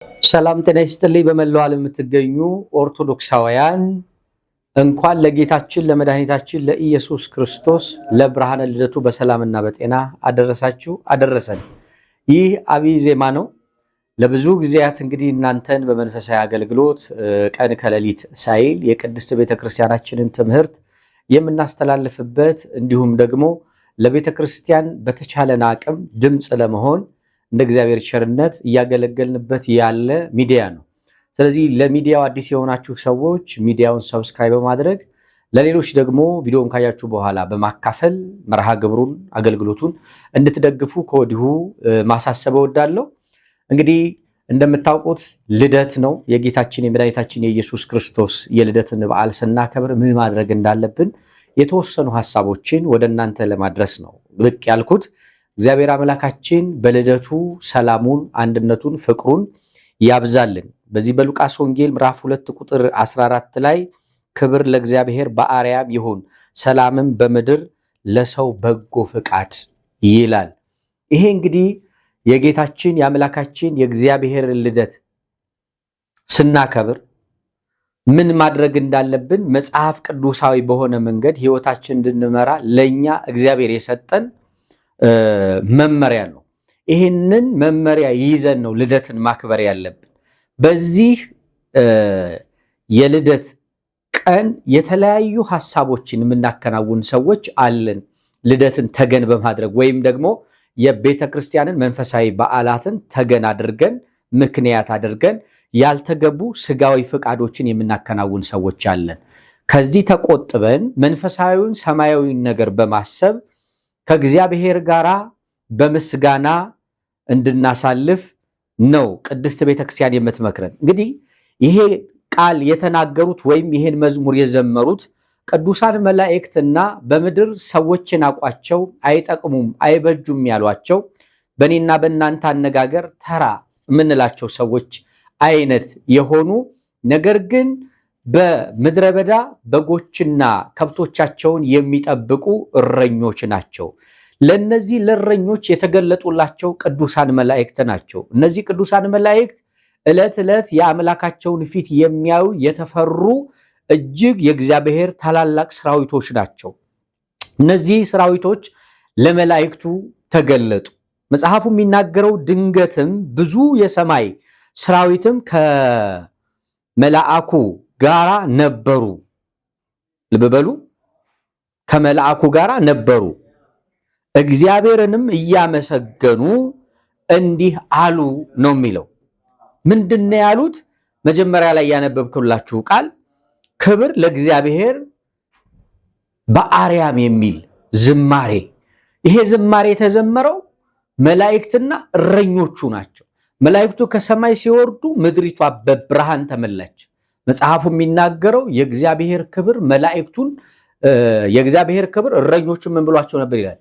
ሰላም ጤና ይስጥልኝ። በመላው ዓለም የምትገኙ ኦርቶዶክሳውያን እንኳን ለጌታችን ለመድኃኒታችን ለኢየሱስ ክርስቶስ ለብርሃነ ልደቱ በሰላምና በጤና አደረሳችሁ አደረሰን። ይህ አብይ ዜማ ነው። ለብዙ ጊዜያት እንግዲህ እናንተን በመንፈሳዊ አገልግሎት ቀን ከሌሊት ሳይል የቅድስት ቤተክርስቲያናችንን ትምህርት የምናስተላልፍበት እንዲሁም ደግሞ ለቤተክርስቲያን በተቻለን አቅም ድምፅ ለመሆን እንደ እግዚአብሔር ቸርነት እያገለገልንበት ያለ ሚዲያ ነው። ስለዚህ ለሚዲያው አዲስ የሆናችሁ ሰዎች ሚዲያውን subscribe በማድረግ፣ ለሌሎች ደግሞ ቪዲዮን ካያችሁ በኋላ በማካፈል መርሃ ግብሩን አገልግሎቱን እንድትደግፉ ከወዲሁ ማሳሰብ እወዳለሁ። እንግዲህ እንደምታውቁት ልደት ነው። የጌታችን የመድኃኒታችን የኢየሱስ ክርስቶስ የልደትን በዓል ስናከብር ምን ማድረግ እንዳለብን የተወሰኑ ሀሳቦችን ወደ እናንተ ለማድረስ ነው ብቅ ያልኩት። እግዚአብሔር አምላካችን በልደቱ ሰላሙን፣ አንድነቱን፣ ፍቅሩን ያብዛልን። በዚህ በሉቃስ ወንጌል ምዕራፍ 2 ቁጥር 14 ላይ ክብር ለእግዚአብሔር በአርያም ይሁን፣ ሰላምም በምድር ለሰው በጎ ፍቃድ ይላል። ይሄ እንግዲህ የጌታችን የአምላካችን የእግዚአብሔር ልደት ስናከብር ምን ማድረግ እንዳለብን መጽሐፍ ቅዱሳዊ በሆነ መንገድ ሕይወታችን እንድንመራ ለእኛ እግዚአብሔር የሰጠን መመሪያ ነው። ይህንን መመሪያ ይዘን ነው ልደትን ማክበር ያለብን። በዚህ የልደት ቀን የተለያዩ ሀሳቦችን የምናከናውን ሰዎች አለን። ልደትን ተገን በማድረግ ወይም ደግሞ የቤተ ክርስቲያንን መንፈሳዊ በዓላትን ተገን አድርገን፣ ምክንያት አድርገን ያልተገቡ ስጋዊ ፈቃዶችን የምናከናውን ሰዎች አለን። ከዚህ ተቆጥበን መንፈሳዊውን ሰማያዊውን ነገር በማሰብ ከእግዚአብሔር ጋር በምስጋና እንድናሳልፍ ነው ቅድስት ቤተክርስቲያን የምትመክረን። እንግዲህ ይሄ ቃል የተናገሩት ወይም ይሄን መዝሙር የዘመሩት ቅዱሳን መላእክትና በምድር ሰዎችን አቋቸው አይጠቅሙም፣ አይበጁም ያሏቸው፣ በእኔና በእናንተ አነጋገር ተራ የምንላቸው ሰዎች አይነት የሆኑ፣ ነገር ግን በምድረ በዳ በጎችና ከብቶቻቸውን የሚጠብቁ እረኞች ናቸው። ለነዚህ ለእረኞች የተገለጡላቸው ቅዱሳን መላእክት ናቸው። እነዚህ ቅዱሳን መላእክት ዕለት ዕለት የአምላካቸውን ፊት የሚያዩ የተፈሩ እጅግ የእግዚአብሔር ታላላቅ ሰራዊቶች ናቸው። እነዚህ ሰራዊቶች ለመላእክቱ ተገለጡ። መጽሐፉ የሚናገረው ድንገትም ብዙ የሰማይ ሰራዊትም ከመልአኩ ጋራ ነበሩ። ልብ በሉ፣ ከመልአኩ ጋራ ነበሩ። እግዚአብሔርንም እያመሰገኑ እንዲህ አሉ ነው የሚለው። ምንድነው ያሉት? መጀመሪያ ላይ ያነበብኩላችሁ ቃል ክብር ለእግዚአብሔር በአርያም የሚል ዝማሬ። ይሄ ዝማሬ የተዘመረው መላእክትና እረኞቹ ናቸው። መላእክቱ ከሰማይ ሲወርዱ ምድሪቷ በብርሃን ተመላች። መጽሐፉ የሚናገረው የእግዚአብሔር ክብር መላእክቱን፣ የእግዚአብሔር ክብር እረኞቹን ምን ብሏቸው ነበር ይላል?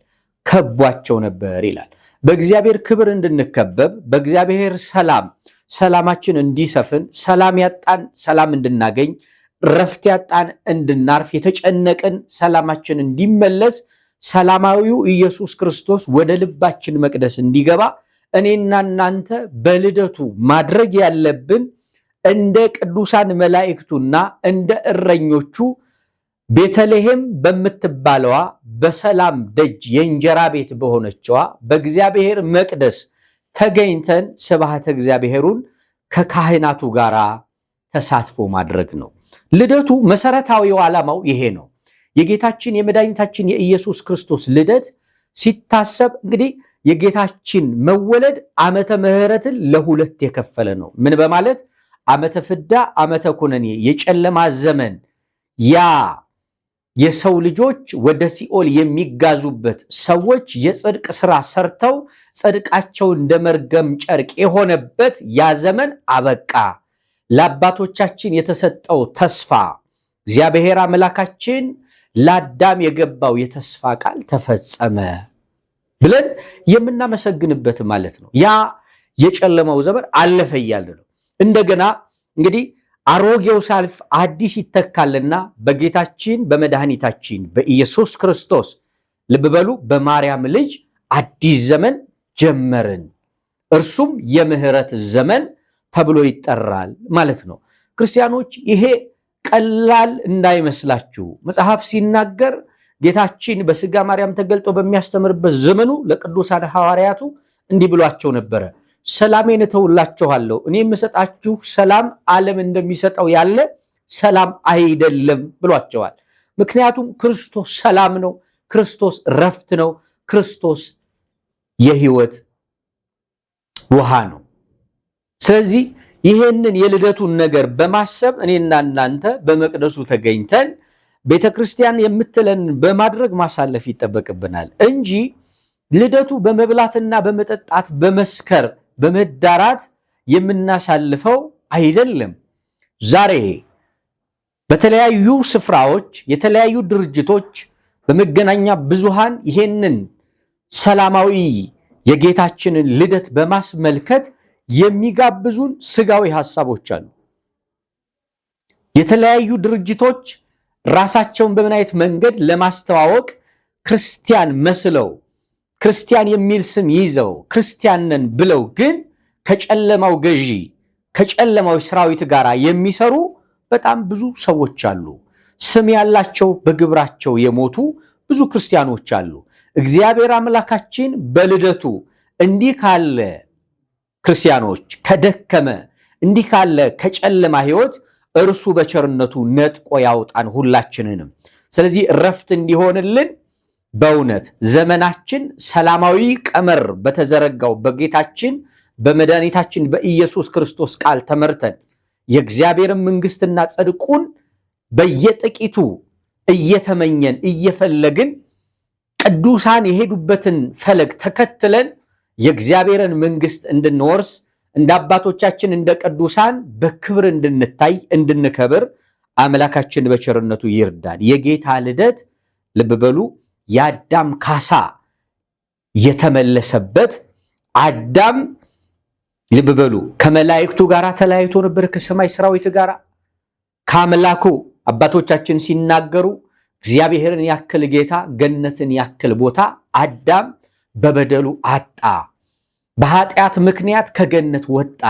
ከቧቸው ነበር ይላል። በእግዚአብሔር ክብር እንድንከበብ፣ በእግዚአብሔር ሰላም ሰላማችን እንዲሰፍን፣ ሰላም ያጣን ሰላም እንድናገኝ፣ ረፍት ያጣን እንድናርፍ፣ የተጨነቅን ሰላማችን እንዲመለስ፣ ሰላማዊው ኢየሱስ ክርስቶስ ወደ ልባችን መቅደስ እንዲገባ እኔና እናንተ በልደቱ ማድረግ ያለብን እንደ ቅዱሳን መላእክቱና እንደ እረኞቹ ቤተልሔም በምትባለዋ በሰላም ደጅ የእንጀራ ቤት በሆነችዋ በእግዚአብሔር መቅደስ ተገኝተን ስብሐተ እግዚአብሔሩን ከካህናቱ ጋር ተሳትፎ ማድረግ ነው። ልደቱ መሰረታዊው ዓላማው ይሄ ነው። የጌታችን የመድኃኒታችን የኢየሱስ ክርስቶስ ልደት ሲታሰብ እንግዲህ የጌታችን መወለድ ዓመተ ምሕረትን ለሁለት የከፈለ ነው። ምን በማለት? ዓመተ ፍዳ፣ ዓመተ ኩነኔ፣ የጨለማ ዘመን፣ ያ የሰው ልጆች ወደ ሲኦል የሚጋዙበት፣ ሰዎች የጽድቅ ስራ ሰርተው ጽድቃቸው እንደ መርገም ጨርቅ የሆነበት ያ ዘመን አበቃ። ለአባቶቻችን የተሰጠው ተስፋ፣ እግዚአብሔር አምላካችን ለአዳም የገባው የተስፋ ቃል ተፈጸመ ብለን የምናመሰግንበት ማለት ነው። ያ የጨለማው ዘመን አለፈ እያለ ነው። እንደገና እንግዲህ አሮጌው ሳልፍ አዲስ ይተካልና በጌታችን በመድኃኒታችን በኢየሱስ ክርስቶስ፣ ልብ በሉ፣ በማርያም ልጅ አዲስ ዘመን ጀመርን። እርሱም የምህረት ዘመን ተብሎ ይጠራል ማለት ነው። ክርስቲያኖች ይሄ ቀላል እንዳይመስላችሁ። መጽሐፍ ሲናገር ጌታችን በስጋ ማርያም ተገልጦ በሚያስተምርበት ዘመኑ ለቅዱሳን ሐዋርያቱ እንዲህ ብሏቸው ነበረ። ሰላሜን እተውላችኋለሁ፣ እኔ የምሰጣችሁ ሰላም ዓለም እንደሚሰጠው ያለ ሰላም አይደለም ብሏቸዋል። ምክንያቱም ክርስቶስ ሰላም ነው። ክርስቶስ ረፍት ነው። ክርስቶስ የሕይወት ውሃ ነው። ስለዚህ ይሄንን የልደቱን ነገር በማሰብ እኔና እናንተ በመቅደሱ ተገኝተን ቤተ ክርስቲያን የምትለን በማድረግ ማሳለፍ ይጠበቅብናል እንጂ ልደቱ በመብላትና በመጠጣት በመስከር በመዳራት የምናሳልፈው አይደለም። ዛሬ በተለያዩ ስፍራዎች የተለያዩ ድርጅቶች በመገናኛ ብዙሃን ይሄንን ሰላማዊ የጌታችንን ልደት በማስመልከት የሚጋብዙን ስጋዊ ሐሳቦች አሉ። የተለያዩ ድርጅቶች ራሳቸውን በምን አይነት መንገድ ለማስተዋወቅ ክርስቲያን መስለው ክርስቲያን የሚል ስም ይዘው ክርስቲያን ነን ብለው ግን ከጨለማው ገዢ ከጨለማው ሰራዊት ጋር የሚሰሩ በጣም ብዙ ሰዎች አሉ። ስም ያላቸው በግብራቸው የሞቱ ብዙ ክርስቲያኖች አሉ። እግዚአብሔር አምላካችን በልደቱ እንዲህ ካለ ክርስቲያኖች ከደከመ እንዲህ ካለ ከጨለማ ሕይወት እርሱ በቸርነቱ ነጥቆ ያውጣን ሁላችንንም። ስለዚህ እረፍት እንዲሆንልን በእውነት ዘመናችን ሰላማዊ ቀመር በተዘረጋው በጌታችን በመድኃኒታችን በኢየሱስ ክርስቶስ ቃል ተመርተን የእግዚአብሔርን መንግሥትና ጽድቁን በየጥቂቱ እየተመኘን እየፈለግን ቅዱሳን የሄዱበትን ፈለግ ተከትለን የእግዚአብሔርን መንግሥት እንድንወርስ እንደ አባቶቻችን እንደ ቅዱሳን በክብር እንድንታይ እንድንከብር አምላካችን በቸርነቱ ይርዳን። የጌታ ልደት ልብ በሉ የአዳም ካሳ የተመለሰበት አዳም ልብ በሉ ከመላእክቱ ጋር ተለያይቶ ነበር፣ ከሰማይ ሰራዊት ጋር ከአምላኩ አባቶቻችን ሲናገሩ እግዚአብሔርን ያክል ጌታ ገነትን ያክል ቦታ አዳም በበደሉ አጣ። በኃጢአት ምክንያት ከገነት ወጣ።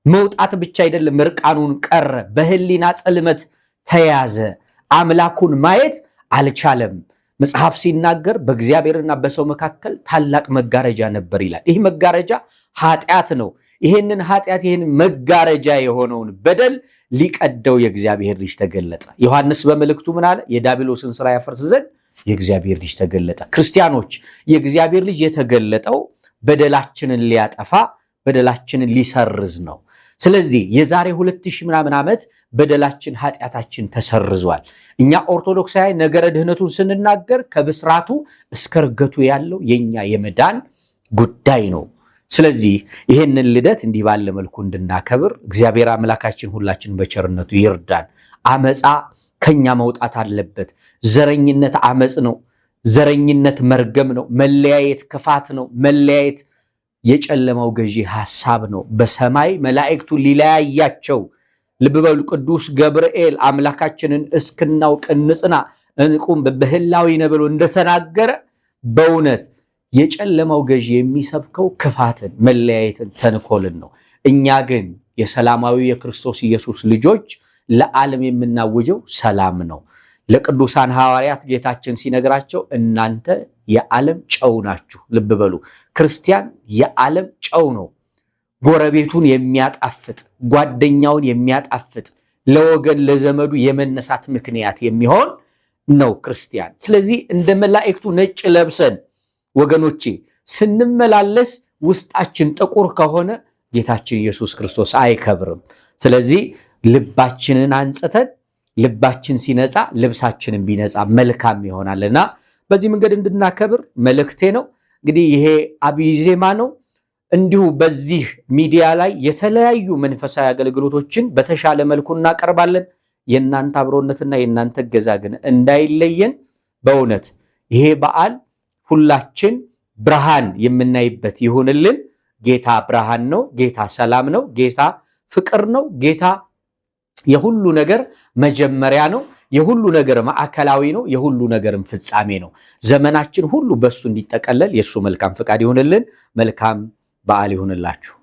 መውጣት ብቻ አይደለም፣ እርቃኑን ቀረ። በህሊና ጽልመት ተያዘ። አምላኩን ማየት አልቻለም። መጽሐፍ ሲናገር በእግዚአብሔርና በሰው መካከል ታላቅ መጋረጃ ነበር ይላል። ይህ መጋረጃ ኃጢአት ነው። ይህንን ኃጢአት ይህን መጋረጃ የሆነውን በደል ሊቀደው የእግዚአብሔር ልጅ ተገለጠ። ዮሐንስ በመልእክቱ ምን አለ? የዲያብሎስን ስራ ያፈርስ ዘንድ የእግዚአብሔር ልጅ ተገለጠ። ክርስቲያኖች፣ የእግዚአብሔር ልጅ የተገለጠው በደላችንን ሊያጠፋ በደላችንን ሊሰርዝ ነው። ስለዚህ የዛሬ 2000 ምናምን ዓመት በደላችን ኃጢአታችን ተሰርዟል። እኛ ኦርቶዶክሳውያን ነገረ ድህነቱን ስንናገር ከብስራቱ እስከ እርገቱ ያለው የኛ የመዳን ጉዳይ ነው። ስለዚህ ይህንን ልደት እንዲህ ባለ መልኩ እንድናከብር እግዚአብሔር አምላካችን ሁላችን በቸርነቱ ይርዳን። አመፃ ከኛ መውጣት አለበት። ዘረኝነት አመፅ ነው። ዘረኝነት መርገም ነው። መለያየት ክፋት ነው። መለያየት የጨለማው ገዢ ሐሳብ ነው። በሰማይ መላእክቱ ሊለያያቸው ልብ በሉ። ቅዱስ ገብርኤል አምላካችንን እስክናውቅ እንጽና እንቁም በህላዊ ብሎ እንደተናገረ በእውነት የጨለማው ገዢ የሚሰብከው ክፋትን፣ መለያየትን፣ ተንኮልን ነው። እኛ ግን የሰላማዊ የክርስቶስ ኢየሱስ ልጆች ለዓለም የምናውጀው ሰላም ነው። ለቅዱሳን ሐዋርያት ጌታችን ሲነግራቸው እናንተ የዓለም ጨው ናችሁ። ልብ በሉ፣ ክርስቲያን የዓለም ጨው ነው። ጎረቤቱን የሚያጣፍጥ ጓደኛውን የሚያጣፍጥ ለወገን ለዘመዱ የመነሳት ምክንያት የሚሆን ነው ክርስቲያን። ስለዚህ እንደ መላእክቱ ነጭ ለብሰን ወገኖቼ ስንመላለስ ውስጣችን ጥቁር ከሆነ ጌታችን ኢየሱስ ክርስቶስ አይከብርም። ስለዚህ ልባችንን አንጽተን ልባችን ሲነጻ ልብሳችንን ቢነጻ መልካም ይሆናልና በዚህ መንገድ እንድናከብር መልእክቴ ነው። እንግዲህ ይሄ አብይ ዜማ ነው። እንዲሁ በዚህ ሚዲያ ላይ የተለያዩ መንፈሳዊ አገልግሎቶችን በተሻለ መልኩ እናቀርባለን። የእናንተ አብሮነትና የእናንተ እገዛ ግን እንዳይለየን። በእውነት ይሄ በዓል ሁላችን ብርሃን የምናይበት ይሁንልን። ጌታ ብርሃን ነው። ጌታ ሰላም ነው። ጌታ ፍቅር ነው። ጌታ የሁሉ ነገር መጀመሪያ ነው። የሁሉ ነገር ማዕከላዊ ነው። የሁሉ ነገርም ፍጻሜ ነው። ዘመናችን ሁሉ በእሱ እንዲጠቀለል የእሱ መልካም ፈቃድ ይሁንልን። መልካም በዓል ይሁንላችሁ።